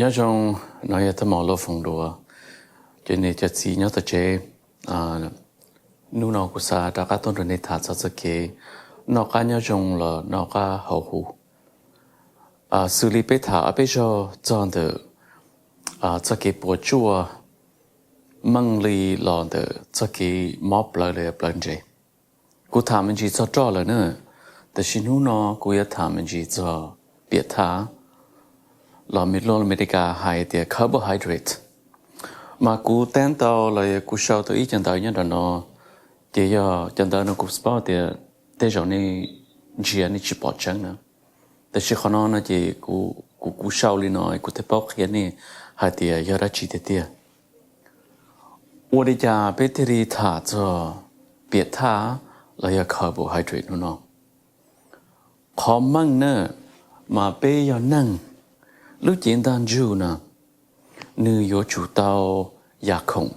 Nyob zoo, no yog Thaj Maus Lauj Foom Duav. Cov niam cov txiv nyob tom tsev, hnub no kuv xav rov qab tuaj nrog nej tham txog txoj kev noj qab nyob zoo los noj qab haus huv. Xws li peb tham ob peb zaug txog ntawm txoj kev puas tsuaj, meej li los ntawm txoj kev mob plawv los yog plawv ntsev. Kuv tham me ntsis txog roj lawm na, tiam sis hnub no kuv yuav tham me ntsis txog piam thaj, los luag Amelikas hais tias carbohydrate. Mas kuv teeb tau los yog kuv sau tau ib cov ntawv nyob nram no, ces yog cov ntawv no kuv tsis paub tias tej zaum nej ntsia nej tsis pom tseeb na. Tiam sis qhov no no ces kuv, kuv sau li no kuv thiaj paub qhia nej hais tias yog dab tsi tiag tiag. Ua li cas peb thiaj li tham txog piam thaj los yog carbohydrate hnub no? Qhov meej na, mas peb yog neeg, lub cev ntaj ntsug no, nws yuav tsum tau yam khoom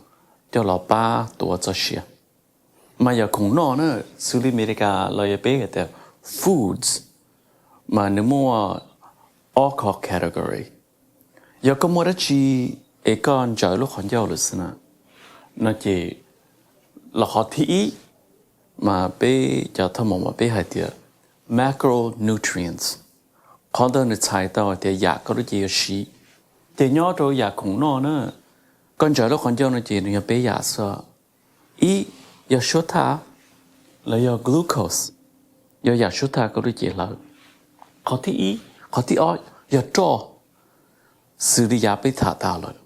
coj los pab tuav txoj sia. Mas yam khoom noj na, xws li Amelikas los yog peb hais tias foods, mas nws muaj ob qho category. Yog koj muaj dab tsi es koj ntsaws lub qhov ncauj lawm xwb na, no ces los qhov thib ib, mas peb cov thaj maum mas peb hais tias macronutrients. Qhov ntawd nws txhais tau hais tias yam koj lub cev yuav siv. Ces nyob rau yam khoom noj na, koj ntsaws lub qhov ncauj no ces nws yog peb yam xwb. Ib, yog suab thaj los yog glucose, yog yam suab thaj koj lub cev hlawv. Qhov thib ib, qhov thib ob yog roj, xws li yav peb tham tas lawm.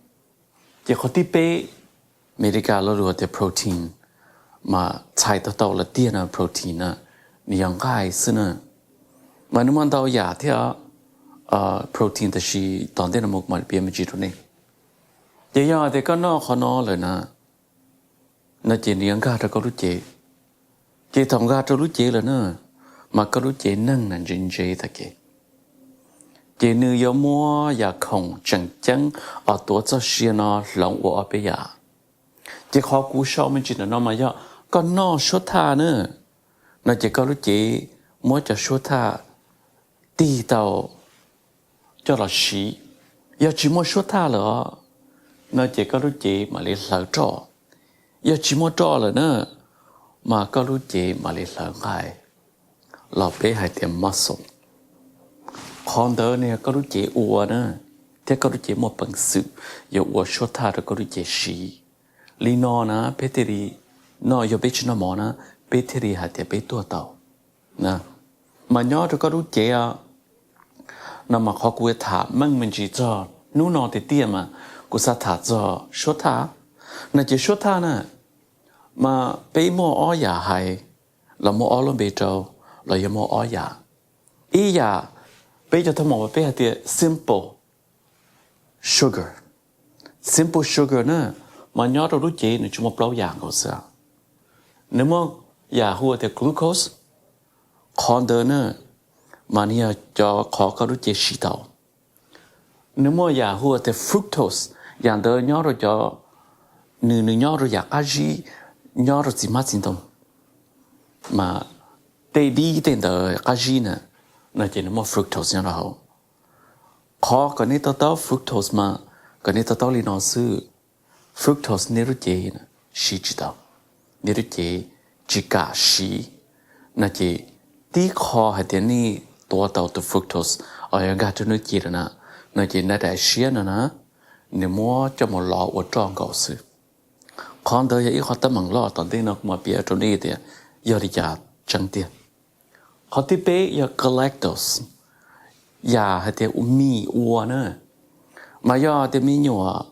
Ces qhov thib peb, Amelikas lo lus tias protein, mas txhais tau tau lawm tiag no protein na, nws yog nqaij xwb na. Mas nws muaj ntau yam thiab protein, tab sis tom ntej no mus kuv mam piav me ntsis rau nej. Ces yog tias koj noj qhov no lawm na, no ces nws yuav nkag rau koj lub cev. Ces thaum nkag rau lub cev lawm na, mas koj lub cev neeg na ntse ntse tag kev. Ces nws yuav muab yam khoom tseem ceeb uas tuav txoj sia no hloov ua ob peb yam. Ces qhov kuv sau me ntsis ntawm no mas yog koj noj suab thaj na, no ces koj lub cev muab cov suab thaj tig tau coj los siv. Yog tsis muaj suab thaj lawm os, no ces koj lub cev mam li hlawv roj. Yog tsis muaj roj lawm na, mas koj lub cev mam li hlawv nqaij, los peb hais tias muscle. Qhov ntawd ne koj lub cev ua na, thiab koj lub cev muaj peev xwm yuav ua suab thaj rau koj lub cev siv. Li no na peb thiaj li, no yog peb tsis noj mov na, peb thiaj li hais tias peb tuag tau. Mas nyob rau koj lub cev no mas qhov kuv tham meej me ntsis txog hnub no tiag tiag mas kuv xav tham txog suab thaj. No ces suab thaj na, mas peb muaj ob yam hais, los muaj ob lub npe rau, los yog muaj ob yam. Ib yam, peb cov thaj maum peb hais tias simple sugar. Simple sugar na, mas nyob rau lub cev nws tsis muaj plaub yam nkaus xwb. Nws muaj yam hu tias glucose, qhov ntawd na, mas nws yog cov qhov koj lub cev siv tau. Nws muaj yam hu tias fructose, yam ntawd nyob rau cov, nws, nws nyob rau yam qab zib, nyob rau txiv hmab txiv ntoo. Mas tej dib tej ntawd qab zib na, no ces nws muaj fructose nyob rau hauv. Qhov kom nej to taub fructose mas kom nej to taub li no xwb, fructose nej lub cev siv tsis tau, nej lub cev tsis kam siv. No ces tib qho hais tias nej tuav tau tus fructose uas yog nkag rau nej lub cev lawm na, no ces nej daim siab no na, nws muab coj mus lov ua roj nkaus xwb. Qhov ntawd yog ib qho teeb meem loj, tom ntej no kuv mam piav rau nej tias yog li cas tseeb tiag. Qhov thib peb yog galactose, yam hais tias ua mis ua na. Mas yog tias me nyuam,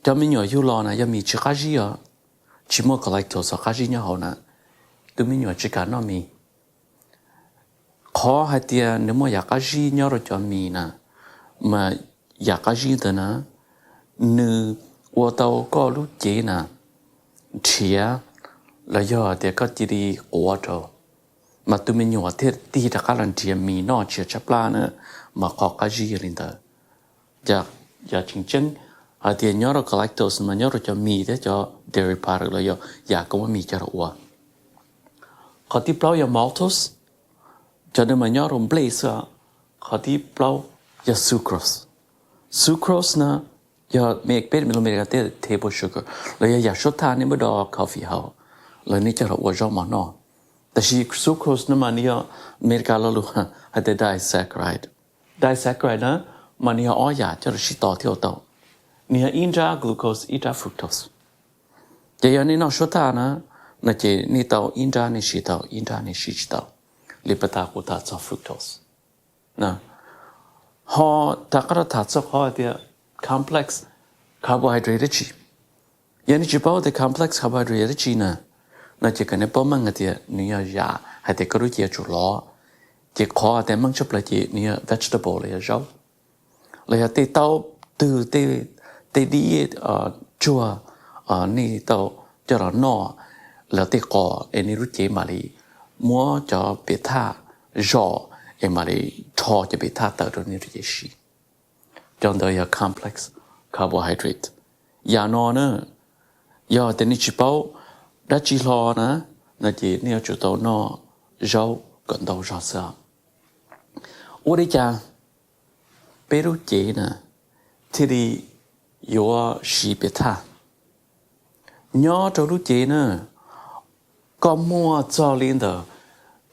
cov me nyuam yug los na yog mis tsis qab zib os, tsis muaj galactose qab zib nyob hauv na, tus me nyuam tsis kam noj mis. Qhov hais tias nws muaj yam qab zib nyob rau cov mis na, mas yam qab zib ntawd na, nws ua tau koj lub cev na nrhiav, los yog tias koj cia li quav rau, mas tus me nyuam thiaj tig rov qab los nrhiav mis noj tsis tshaj plab na. Mas qhov qab zib yog li ntawd. Yam tseem ceeb hais tias nyob rau galactose mas nyob rau cov mis thiab cov dairy product los yog yam koj muab mis coj los ua. Qhov thib plaub yog maltose, cov ntawd mas nyob rau nplej xwb. Qhov thib plaub yog sucrose. Sucrose na yog peb lus Amelikas tias table sugar, los yog yam suab thaj nej muab do coffee hauv, los nej coj los ua zaub mov noj. Tab sis sucrose no mas nws yog Amelikas lo lus hais tias disaccharide. Disaccharide na mas nws yog ob yam coj los sib tov thiab ua tau. Nws yog ib nrab glucose ib nrab fructose. Ces yog nej noj suab thaj na, no ces nej tau ib nrab nej siv tau, ib nrab nej siv tsis tau. Li pas tas kuv tham txog fructose. Ho rov qab rau tham txog qhov hais tias complex carbohydrate dab tsi. Yog nej tsis paub tias complex carbohydrate dab tsi na, no ces kom nej paub meej hais tias nws yog yam hais tias koj lub cev yuav tsum lov. Ces qhov hais tias meej tshaj plaws ces nws yog vegetable los yog zaub, los yog tej taub twg, tej dib tsuag, nej tau coj los noj, los tej qos es nej lub cev mam li muab cov piam thaj zom es mam li rho cov piam thaj tawm rau nej lub cev siv. Cov ntawd yog complex carbohydrate. Yam no na, yog tias nej tsis paub dab tsi hlo na, no ces nej yuav tsum tau noj zaub kom ntau zog xwb. Ua li cas peb lub cev na thiaj li yuav siv piam thaj? Nyob rau lub cev na, koj muaj txog li ntawm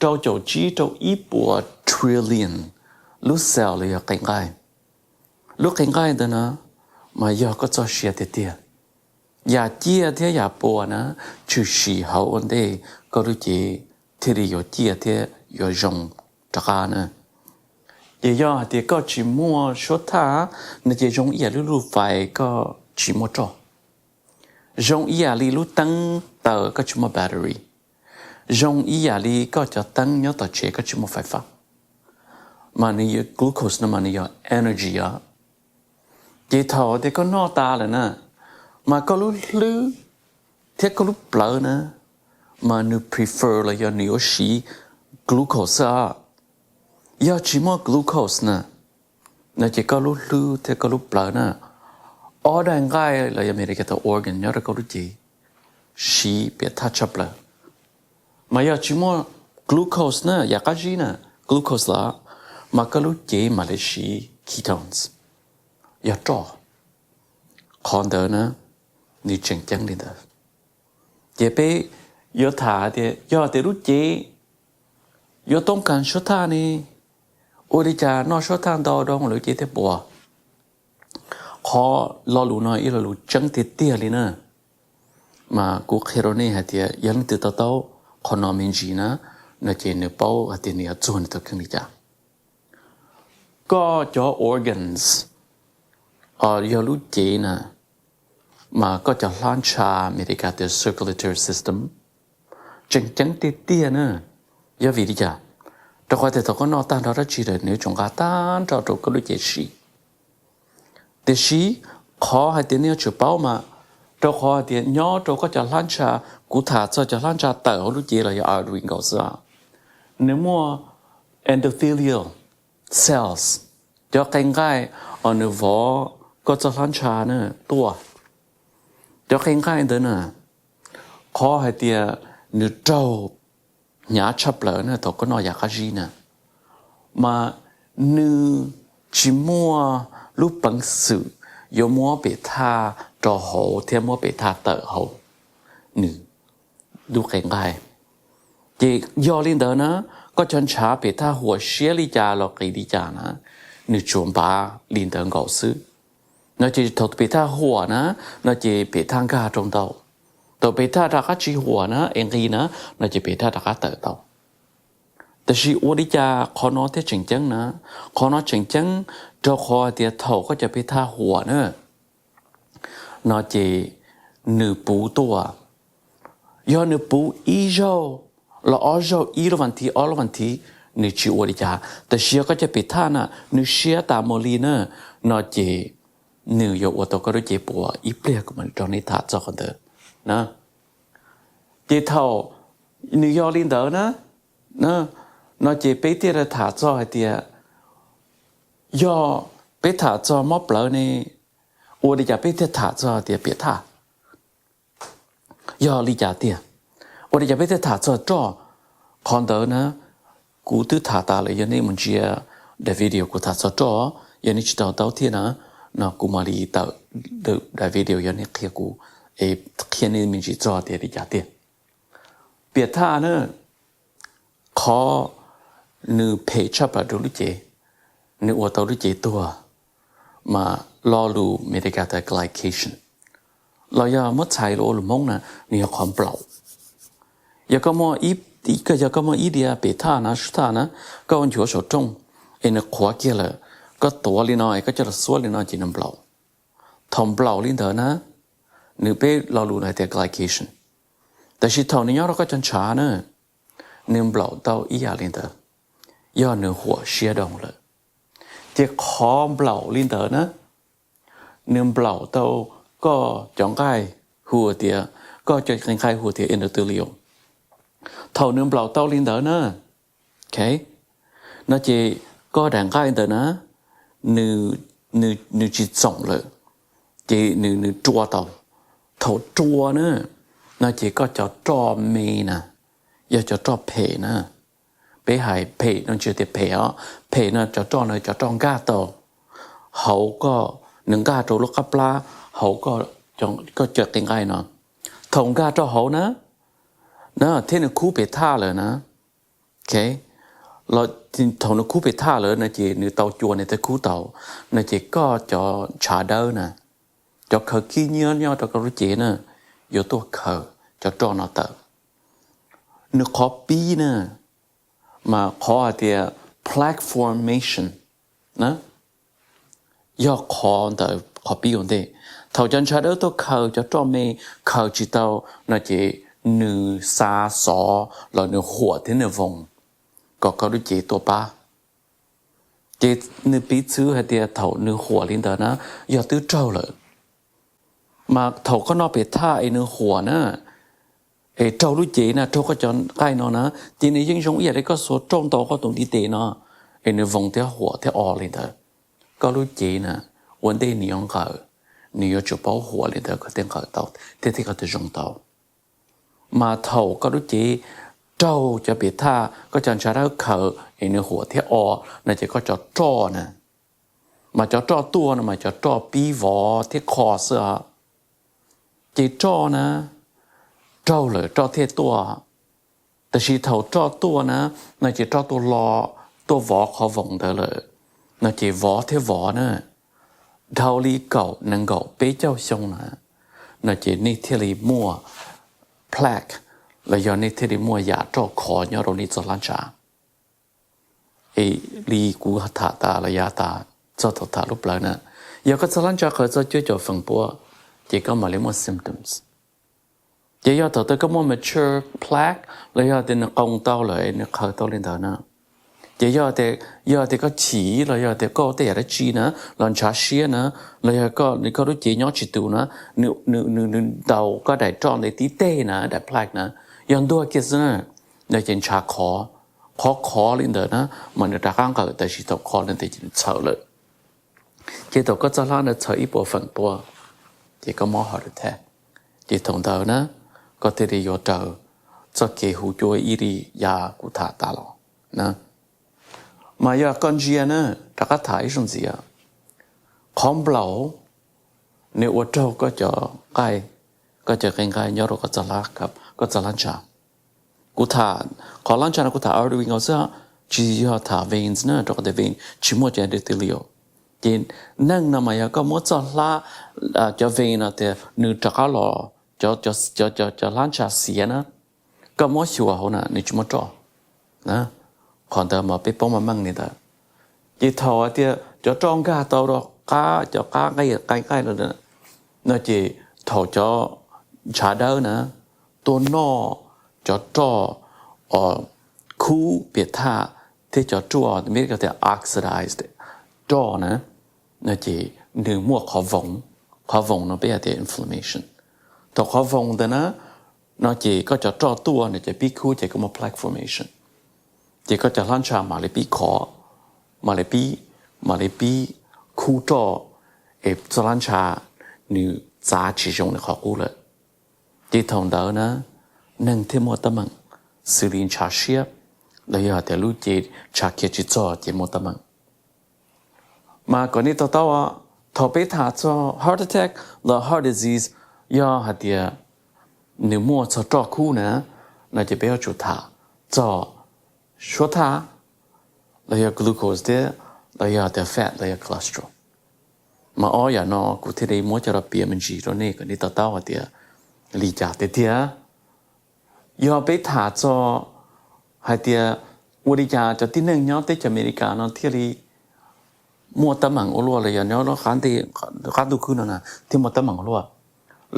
rau caum tsib rau ib puas trillion lub cell los yog qe nqaij. Lub qe nqaij ntawd na mas yog koj txoj sia tiag tiag. Yam ciaj thiab yam puas na tshwm sim hauv ua ntej koj lub cev thiaj li yuav ciaj thiab yuav zoo rov qab na. Ces yog hais tias koj tsis muaj suab thaj no ces zoo ib yam li lub fais koj tsis muaj roj, zoo ib yam li lub teeb taws koj tsis muaj battery, zoo ib yam li koj cov teeb nyob tom tsev koj tsis muaj fais fab. Mas nws glucose no mas nws yog energy os. Ces thaum tias koj noj tas lawm na, mas koj lub hlwb thiab koj lub plawv na, mas nws prefer los yog nws yuav siv glucose xwb. Yog tsis muaj glucose na, no ces koj lub hlwb thiab koj lub plawv na, ob daim nqaij los yog Amelikas tias organ nyob rau koj lub cev siv piam thaj tshaj plaws. Mas yog tsis muaj glucose na, yam qab zib na, glucose los, mas koj lub cev mam li siv ketones, yog roj. Qhov ntawd na, nws tseem ceeb li ntawd. Ces peb yuav tham tias yog tias lub cev yuav toob kas suab thaj ne, ua li cas noj suab thaj ntau dhau lawm cev thiaj puas? Qhov lo lus no ib lo lus tseeb tiag tiag li na. Mas kuv qhia rau nej hais tias yog leej twg to taub qhov no me ntsis na, no ces nws paub hais tias nws yuav txuag nws tus kheej li cas. Koj cov organs, yog lub cev na, mas koj cov hlab ntsha Amelikas tias circulatory system, tseem ceeb tiag tiag na. Yog vim li cas? Rau qhov tias thaum koj noj tag nrho dab tsi lawm nws tseem nqa tag nrho rau koj lub cev siv. Tiam sis qhov hais tias nej yuav tsum paub mas, rau qhov hais tias nyob rau koj cov hlab ntsha, kuv tham txog cov hlab ntsha tawm hauv lub cev los yog artery nkaus xwb, nws muaj endothelial cells, cov qe nqaij uas nws vov koj txoj hlab ntsha na tuaj. Cov qe nqaij ntawd na, qhov hais tias nws raug hnyav tshaj plaws na thaum koj noj yam qab zib na, mas nws tsis muaj lub peev xwm yuav muab pem thaj rau hauv thiab muab pem thaj tawm hauv nws lub qe nqaij. Ces yog li ntawd na, koj cov ntshav pem thaj huam siab li cas los qis li cas na, nws tsuas npav li ntawd nkaus xwb. No ces thaum pem thaj huam na, no ces pem thaj nkag rau ntau. Thaum pem thaj rov qab tsis huam na es nqis na, no ces pem thaj rov qab tawm tau. Tab sis ua li cas qhov no thiaj tseem ceeb na? Qhov no tseem ceeb rau qhov hais tias thaum koj cov pem thaj huam na, no ces nws puv tuaj. Yog nws puv ib zaug los ob zaug, ib lub vas thiv ob lub vas thiv, nws tsis ua li cas. Tab sis yog koj cov pem thaj na nws siab tas mus li na, no ces nws yuav ua tau koj lub cev puas ib pliag kuv mam li rau nej tham txog qhov ntawd na. Ces thaum nws yog li ntawd na, no ces peb thiaj li tham txog hais tias, yog peb tham txog mob plawv ne, ua li cas peb thiaj tham txog tias piam thaj? Yog li cas tiag? Ua li cas peb thiaj tham txog roj? Qhov ntawd na, kuv twb tham tas lawm, yog nej mus ntsia daim video kuv tham txog roj, yog nej tsis to taub thiab na, No kuv mam li tawm daim video yog nej qhia kuv, es qhia nej me ntsis txog tias li cas tiag. Piam thaj na, qhov nws phem tshaj plaws rau lub cev, nws ua tau lub cev tuag, mas lo lus Meskas tas glycation, los yog muab txhais los ua lus Hmoob na, nws yog qhov nplaum. Yog koj muaj ib, yog koj muaj ib diav piam thaj na, sub thaj na, koj ua nchuav saum rooj, es nws qhuav kiag lawm, koj tuav li no es koj coj los xuab li no ces nws nplaum. Thaum nplaum li ntawd na, nws peb lo lus hais tias glycation. Tab sis thaum nws nyob rau koj cov ntshav na, nws nplaum tau ib yam li ntawd, yog nws huam siab dhau lawm. Ces qhov nplaum li ntawd na, nws nplaum tau koj cov nqaij hu tias, koj cov qe nqaij hu tias endothelium. Thaum nws nplaum tau li ntawd na, no ces koj daim nqaij ntawd na, nws tsis txoom lawm, ces nws rua tau. Thaum rua na, no ces koj cov roj me na, yog cov roj phem na, peb hais phem no tsis tias phem os, phem no cov roj no cov roj nkag tau hauv koj, nws nkag rau lub qab plab hauv koj cov qe nqaij no. Thaum nkag rau hauv na, thiab nws khub piam thaj lawm na, thaum nws khub piam thaj lawm no ces nws tau cua nws thiaj khub tau, no ces koj cov ntshav dawb na, cov khaws khib nyiab nyob rau koj lub cev na, yuav tuaj khaws cov roj no tawm. Nws qhov pib na, mas qhov hais tias plaque formation na, yog qhov ntawd qhov pib ua ntej. Thaum cov ntshav dawb tuaj khaws cov roj me, khaws tsis tau, no ces nws xa xov los nws huam thiab nws voos kom koj lub cev tuaj pab. Ces nws piv txwv hais tias thaum nws huam li ntawd na, yog twb raug lawm. Mas thaum koj noj piam thaj es nws huam na, es raug lub cev na, raug koj cov nqaij no na, ces nws yeej zoo ib yam li koj xuas roj ntaus koj tus ntiv tes no, es nws voos thiab huam thiab o li ntawd. Koj lub cev na, ua ntej nws yuav nqawm, nws yuav tsum paub huam li ntawd koj thiaj nqawm tau thiab thiaj koj thiaj zoo tau. Mas thaum koj lub cev raug cov piam thaj, koj cov ntshav dawb khaws es nws huam thiab o, no ces koj cov roj na, mas cov roj tuaj no mas cov roj pib vov thiab kho xwb os. Ces roj na, raug lawm roj thiaj tuaj. Tab sis thaum roj tuaj na, no ces roj tuaj lo, tuaj vov qhov voos ntawd lawm, no ces vov thiab vov na, dhau li kaum nees nkaum peb caug xyoo na, no ces nej thiaj li muaj plaque, los yog nej thiaj li muaj yam roj khov nyob rau nej txoj hlab ntsha. Es li kuv tham tas los yav tas txog thaum tham lub plawv na, yog koj txoj hlab ntsha qhawv txog cuaj caum feem pua, ces koj mam li muaj symptoms. Ces yog thaum twg koj muaj mature plaque los yog tias nws qoo tau lawm nws qhawv tau li ntawd na, ces yog tias koj chim los yog tias koj ua tej yam dab tsi na, los ntshav siab na, los yog koj lub cev nyob tsis tus na, nws ntaus koj daim roj ntawd tib teg na, daim plaque na, yog ntuag kiag xwb na, no ces ntshav khov, qhov khov li ntawd na, mas nws rov qab nqawm, tab sis thaum khov li ntawd ces nws txhawv lawm. Ces thaum koj txoj hlab ntawd txhawv ib puas feem pua, ces koj mob heart attack. Ces thaum ntawd na, koj thiaj li yuav raws txoj kev hu cuab ib li yav kuv tham tas los na. Mas yog koj ntsia na, rov qab tham ib zaug ntxiv, qhov nplaum nws ua raug koj cov nqaij, koj cov qe nqaij nyob rau koj txoj hlab ntsha. Kuv tham, qhov hlab ntsha no kuv tham artery nkaus xwb, tsis yog tham veins na, rau qhov tias veins tsis muaj cov endothelial. Ces neeg no mas yog koj muab txoj hlab, cov veins no tias nws rov qab los, cov hlab ntsha xiav na, koj muab xyuas hauv na nws tsis muaj roj. Qhov ntawd mas peb paub meej meej li ntawd. Ces thaum hais tias cov roj nkag tau rau qab, cov qab nqaij, qe nqaij no, no ces thaum cov ntshav dawb na tuaj noj cov roj khub piam thaj thiab cov ruaj, tias oxidized roj na, no ces nws muaj qhov voos, qhov voos no peb hais tias inflammation. Thaum qhov voos ntawd na, no ces koj cov roj tuaj no ces pib khub ces koj muaj plaque formation. Ces koj cov hlab ntsha mam li pib khov, mam li pib, mam li pib khub roj, es txoj hlab ntsha nws txav tsis zoo li qhov qub lawm. Ces thaum ntawd na, neeg thiaj muaj teeb meem xws li ntshav siab, los yog tias lub cev ntshav khiav tsis txog ces muaj teeb meem. Mas kom nej to taub, Thaum peb tham txog heart attack los heart disease, yog hais tias nws muaj txog roj khub na, no ces peb yuav tsum tham txog suab thaj, los yog glucose thiab, los yog tias fat los yog cholesterol. Mas ob yam no kuv thiaj li muab coj los piav me ntsis rau nej kom nej to taub hais tias li cas tiag tiag. Yog peb tham txog hais tias ua li cas cov tib neeg nyob teb chaws Amelikas no thiaj li muaj teeb meem ua luaj los yog nyob lub qab ntuj khwb no na thiaj muaj teeb meem ua luaj.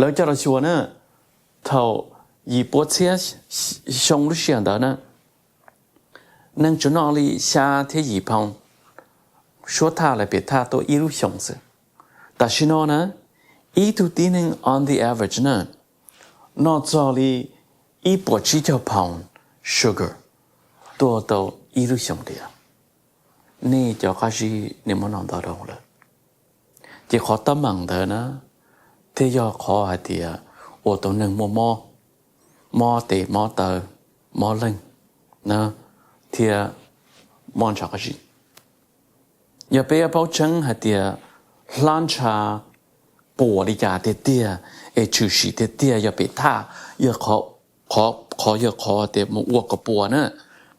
Lawv coj los xyuas na, thaum yim pua txhiab xyoo lub sij hawm ntawd na, neeg tsuas noj li xya thiab yim pound suab thaj los pem thaj tuaj ib lub xyoos xwb. Tam sim no na, ib tug tib neeg on the average na, noj txog li ib puas tsib caug pound sugar tuaj tau ib lub xyoos tiam. Nej cov qab zib nej muab noj ntau dhau lawm. Ces qhov teeb meem ntawd na thiaj yog qhov hais tias ua tau neeg muaj mob, mob tes mob taw, mob leeg na, thiab mob ntshav qab zib. Yog peb yuav paub tseeb hais tias hlab ntsha puas li cas tiag tiag es tshwm sim tiag tiag yog pem thaj, yog qhov, qhov yog qhov tias mus ua kom puas na,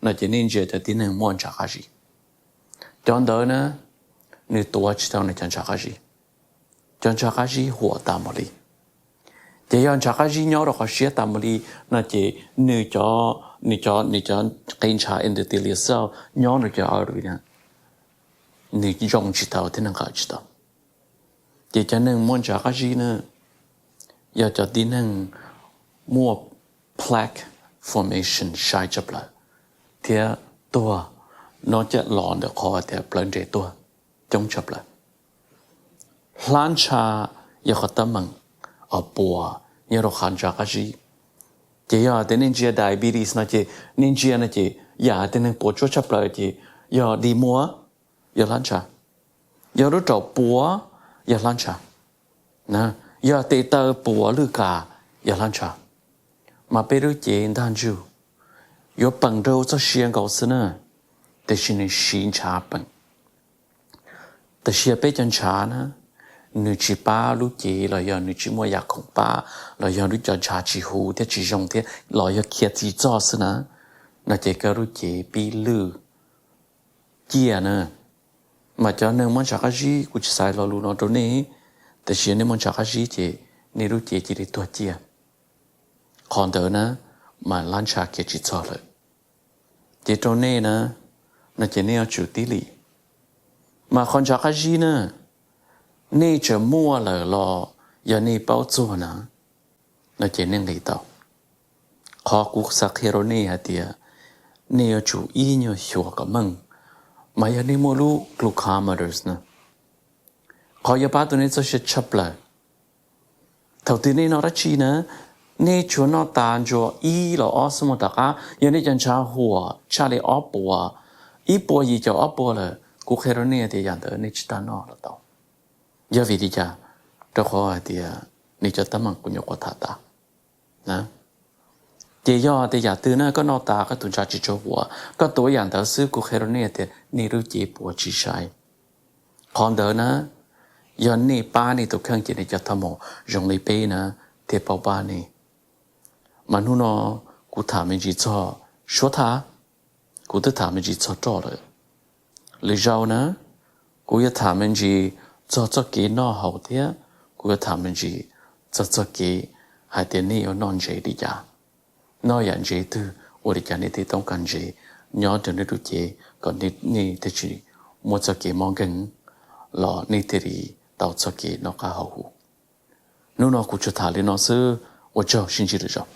no ces nej ntsia cov tib neeg muaj ntshav qab zib. Cov ntawd na, nws tuav tsis tau nws cov ntshav qab zib. Cov ntshav qab zib huam tas mus li. Ces yog ntshav qab zib nyob rau qhov siab tas mus li, no ces nws cov, nws cov, nws cov qe ntshav endothelial cell nyob rau cov artery na, nws zoo tsis tau thiab nws nqawm tsis tau. Ces cov neeg muaj ntshav qab zib na, yog cov tib neeg muaj plaque formation sai tshaj plaws thiab tuag nov caj los ntawm qhov tias plawv nres tuag coob tshaj plaws. Hlab ntsha yog qhov teeb meem uas puas nyob rau qhov ntshav qab zib. Ces yog tias nej ntsia diabetes no ces nej ntsia no ces yam tias neeg puas tsuaj tshaj plaws ces yog dig muag, yog hlab ntsha. Yog lub raum puas, yog hlab ntsha. Yog tes taw puas lwj kas, yog hlab ntsha. Mas peb lub cev ntag ntsug yuav peem rau txoj sia nkaus xwb na, tiam sis nws siv ntshav peem. Tam sis peb cov ntshav na, nws tsis pab lub cev los yog nws tsis muaj yam khoom pab los yog lub cov ntshav tsis huv thiab tsis zoo thiab los yog khiav tsis txog xwb na, no ces koj lub cev pib lwj ciaj na. Mas cov neeg muaj ntshav qab zib kuv tsis xaiv lo lus no rau nej, tiam sis nej muaj ntshav qab zib ces nej lub cev cia li tuag ciaj. Qhov ntawd na, mas hlab ntsha khiav tsis txog lawm. Ces rau nej na, no ces nej yuav tsum tib lim. Mas qhov ntshav qab zib na, nej tseem muaj lawm los yog nej paub txuag na, no ces nej nqis tau. Qhov kuv xav qhia rau nej hais tias nej yuav tsum ib nyuag xyuas kom meej, mas yog nej muaj lub glucometers na, qhov yuav pab tau nej txoj sia tshaj plaws. Thaum twg nej noj dab tsi na, nej tsuas noj tas ntsuas ib los ob xuab moos tom qab, yog nej cov ntshav huam tshaj li ob puas, ib puas yim caum ob puas lawm, kuv qhia rau nej tias yam ntawd nej tsis tas noj los tau. Yog vim li cas? Rau qhov hais tias nej cov teeb meem kuv nyuam qhuav tham tas. Ces yog tias yam twg na koj noj tas koj tus ntshav tsis tshua huam, koj tuav yam ntawd xwb kuv qhia rau nej tias nej lub cev puas tsis sai. Qhov ntawd na, yog nej pab nej tus kheej ces nej cov thaj maum zoo li peb na thiaj paub pab nej. Mas hnub no kuv tham me ntsis txog suab thaj, kuv twb tham me ntsis txog roj lawm. Lwm zaus na, kuv yuav tham me ntsis txog txoj kev noj haus thiab kuv yuav tham me ntsis txog txoj kev hais tias nej yuav noj ntsev li cas, noj yam ntsev twg, ua li cas nej thiaj toob kas ntsev nyob rau nej lub cev kom nej thiaj tsis muaj txoj kev mob nkeeg los nej thiaj li tau txoj kev noj qab haus huv. Hnub no kuv tsuas tham li no xwb, ua tsaug, sib ntsib lwm zaus.